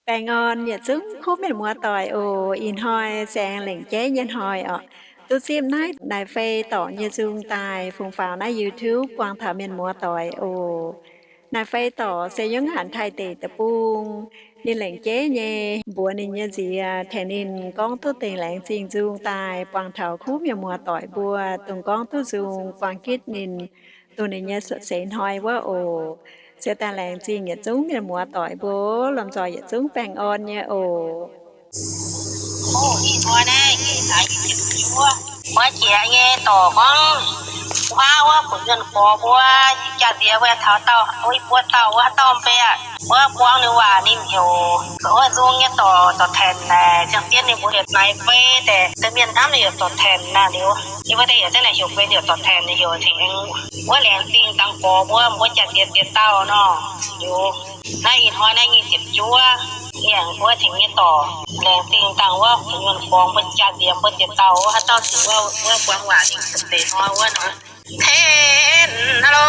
Baengh orn yietc zungv kuv mienh muoz-doic oc. Ih hnoi se aengx lengc jeiv nyei hnoi orqc. Duqv zipv naaiv Naaic Fei Dorc nyei nzung daaih fungx faaux naaiv YouTube buangh taux mienh muoz-doic oc. Naaic Fei Dorc se yiem Taiv deic-bung. Ninh lengc jeiv nyei mbuox ninh nyei nziex tengx ninh gorngv duqv deix laengz zingh nzung daaih buangh taux kuv mienh muoz-doic mbuo dongh gorngv duqv nzung buangh gitv ninh, dongh ninh nyei seix hnoi wuov oc. Se daaih laengz zingh yietc zungv mienh muoz-doic mbuo, lomh nzoih yietc zungv baengh orn nyei oc. Wuov jiex nyei dorc gorngv, wuov, wuov kuv nyuonh gorx mbuo, jaa-ndiex wuov taux dauh, wuov buo dauh, wuov dauh mbe aqv, wuov buangv ninh waac ninh heuc wuov nzung nyei dorc, dorc Tengx naaic, ziangh jienv ninh mbuo heuc Naaic Fei deix, deix mienh hnamv ninh heuc dorc Tengx naaic liuz, yie mbuo deix yietc zungv naaic heuc benx heuc dorc Tengx, ninh heuc tengx wuov laengz zingh dangx gorx mbuo, mbuo jaa-ndiex ziex dauh nor. Liuz naaiv ih hnoi naaiv nyic ziepc juov, yie mbuo tengx nyei dorc laengz zingh dangx wuov kuv nyuonh gorx mbuo jaa-ndiex mbuo ziex dauh wuov, haaix dauh ziouc wuov, wuov buangv waac ninh deix hnoi wuov nor. Tengx lo,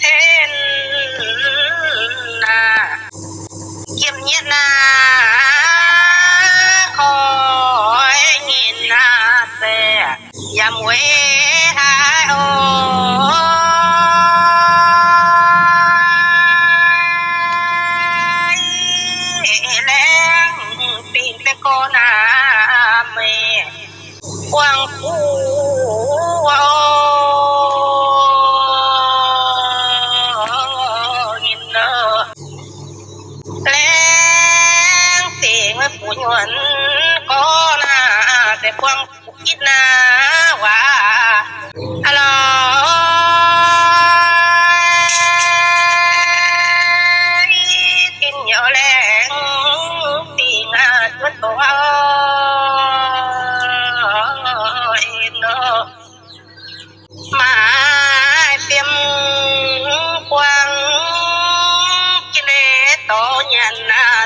Tengx aac, yiem nyietv naaiv koi nyinh naaiv se yaac weic haaix oc. Laengz zingh deix gorx naaiv meih buangh kuv nyinh nor. Laengz zingh meih kuv nyuonh gorx naaiv se buangh kuv gitv naaiv waac lorqc. Tin-hnyouv laengz zingh zuov dongh en nor. Maaih fiem buangh jiex deix dorh nyanc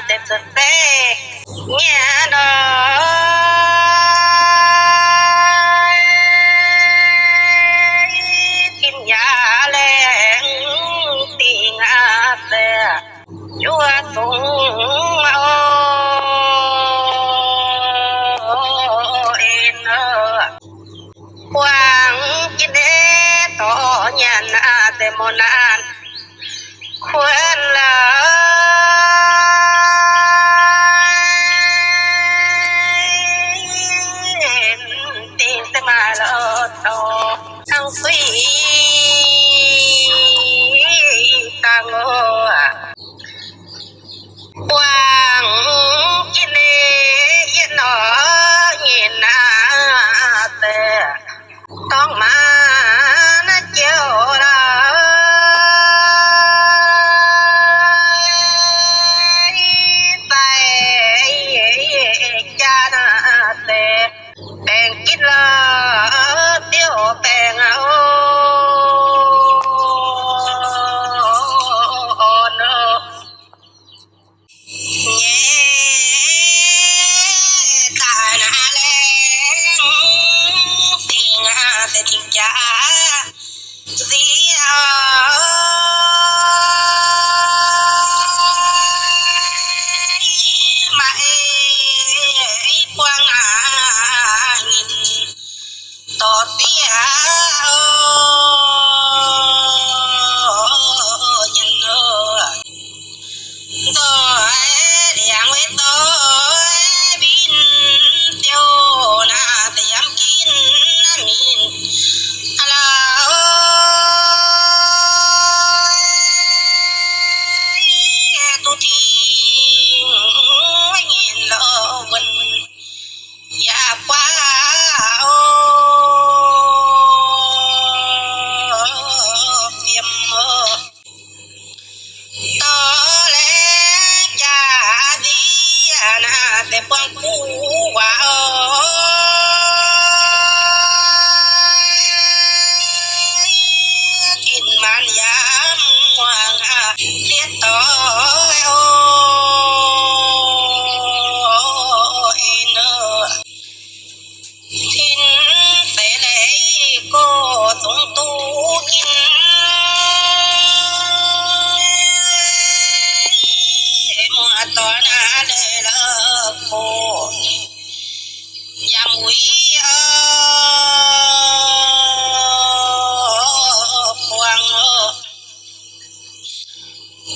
deix zuqc zeiv nyanc nor. Tin-hnyouv laengz zingh se zuov dongh en nor. Buangh jiex deix dorh nyanc deix mouc naanc kuonx lorqc. Dingh se maaih lorqc dorh hnangv suiv dangh oc. Buangh jiex deix yietc norqc nyei naaiv deix dorngx maaih naaiv jouh lorqc.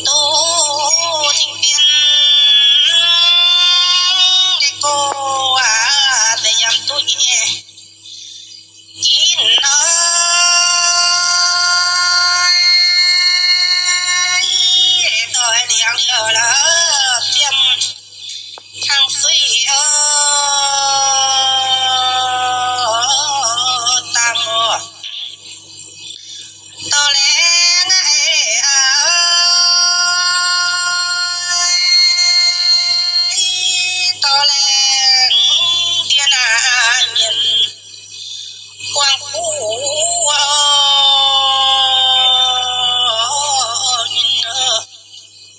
duqv zingh bienv nyei go aac, deix yiem duqv nyei ginv nor, doix ndiangx liouh la'haaix